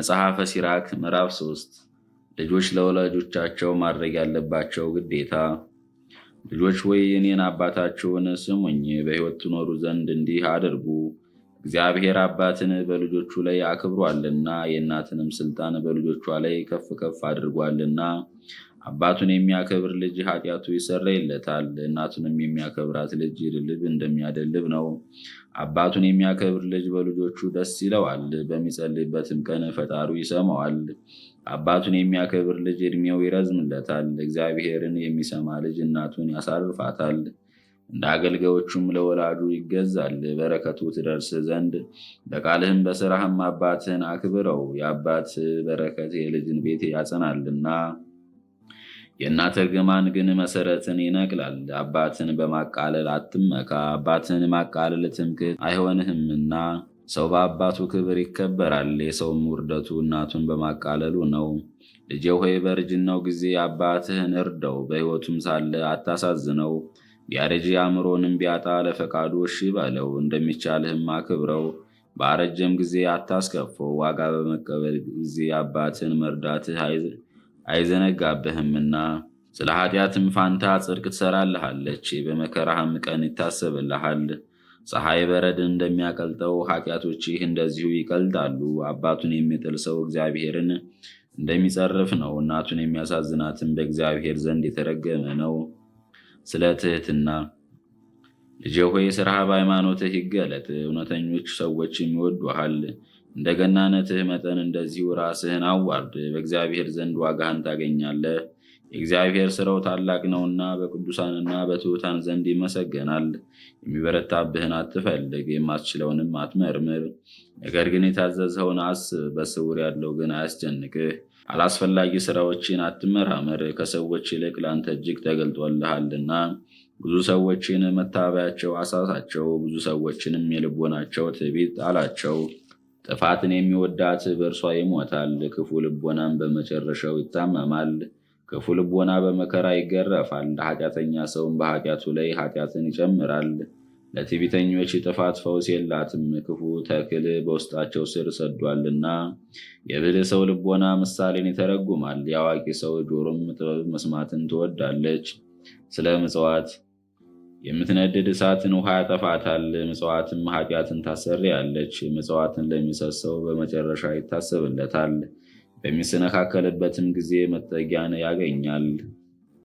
መጽሐፈ ሲራክ ምዕራፍ 3። ልጆች ለወላጆቻቸው ማድረግ ያለባቸው ግዴታ። ልጆች ሆይ፣ እኔን አባታችሁን ስሙኝ፣ በሕይወት ትኖሩ ዘንድ እንዲህ አድርጉ። እግዚአብሔር አባትን በልጆቹ ላይ አክብሯልና፣ የእናትንም ስልጣን በልጆቿ ላይ ከፍ ከፍ አድርጓልና። አባቱን የሚያከብር ልጅ ኃጢአቱ ይሰረይለታል፣ እናቱንም የሚያከብራት ልጅ ድልብ እንደሚያደልብ ነው። አባቱን የሚያከብር ልጅ በልጆቹ ደስ ይለዋል፣ በሚጸልይበትም ቀን ፈጣሪው ይሰማዋል። አባቱን የሚያከብር ልጅ ዕድሜው ይረዝምለታል። እግዚአብሔርን የሚሰማ ልጅ እናቱን ያሳርፋታል፣ እንደ አገልጋዮቹም ለወላጁ ይገዛል። በረከቱ ትደርስ ዘንድ በቃልህም በስራህም አባትህን አክብረው። የአባት በረከት የልጅን ቤት ያጸናልና፣ የእናት እርግማን ግን መሰረትን ይነቅላል። አባትን በማቃለል አትመካ፣ አባትን ማቃለል ትምክህት አይሆንህምና። ሰው በአባቱ ክብር ይከበራል፣ የሰውም ውርደቱ እናቱን በማቃለሉ ነው። ልጄ ሆይ፣ በእርጅናው ጊዜ አባትህን እርደው፣ በሕይወቱም ሳለ አታሳዝነው። ቢያረጅ አእምሮንም ቢያጣ ለፈቃዱ እሺ በለው፣ እንደሚቻልህም አክብረው። በአረጀም ጊዜ አታስከፈው። ዋጋ በመቀበል ጊዜ አባትህን መርዳትህ አይዘነጋብህምና። ስለ ኃጢአትም ፋንታ ጽድቅ ትሰራልሃለች፣ በመከራህም ቀን ይታሰብልሃል። ፀሐይ በረድን እንደሚያቀልጠው ኃጢአቶችህ እንደዚሁ ይቀልጣሉ። አባቱን የሚጥል ሰው እግዚአብሔርን እንደሚጸርፍ ነው፣ እናቱን የሚያሳዝናትን በእግዚአብሔር ዘንድ የተረገመ ነው። ስለ ትህትና። ልጄ ሆይ፣ ሥራህ በሃይማኖትህ ይገለጥ፣ እውነተኞች ሰዎች ይወዱሃል። እንደ ገናነትህ መጠን እንደዚሁ ራስህን አዋርድ፣ በእግዚአብሔር ዘንድ ዋጋህን ታገኛለህ። የእግዚአብሔር ሥራው ታላቅ ነውና በቅዱሳንና በትሑታን ዘንድ ይመሰገናል። የሚበረታብህን አትፈልግ፣ የማትችለውንም አትመርምር። ነገር ግን የታዘዝኸውን አስብ፣ በስውር ያለው ግን አያስጨንቅህ። አላስፈላጊ ሥራዎችን አትመራመር፣ ከሰዎች ይልቅ ለአንተ እጅግ ተገልጦልሃልና። ብዙ ሰዎችን መታበያቸው አሳሳቸው፣ ብዙ ሰዎችንም የልቦናቸው ትዕቢት አላቸው። ጥፋትን የሚወዳት በእርሷ ይሞታል፣ ክፉ ልቦናም በመጨረሻው ይታመማል። ክፉ ልቦና በመከራ ይገረፋል፣ ኃጢአተኛ ሰውም በኃጢአቱ ላይ ኃጢአትን ይጨምራል። ለትዕቢተኞች ጥፋት ፈውስ የላትም፣ ክፉ ተክል በውስጣቸው ስር ሰዷልና። የብልህ ሰው ልቦና ምሳሌን ይተረጉማል፣ የአዋቂ ሰው ጆሮም ጥበብ መስማትን ትወዳለች። ስለ ምጽዋት። የምትነድድ እሳትን ውሃ ያጠፋታል፣ ምጽዋትም ኃጢአትን ታሰርያለች። ምጽዋትን ለሚሰጥ ሰው በመጨረሻ ይታሰብለታል፣ በሚሰነካከልበትም ጊዜ መጠጊያን ያገኛል።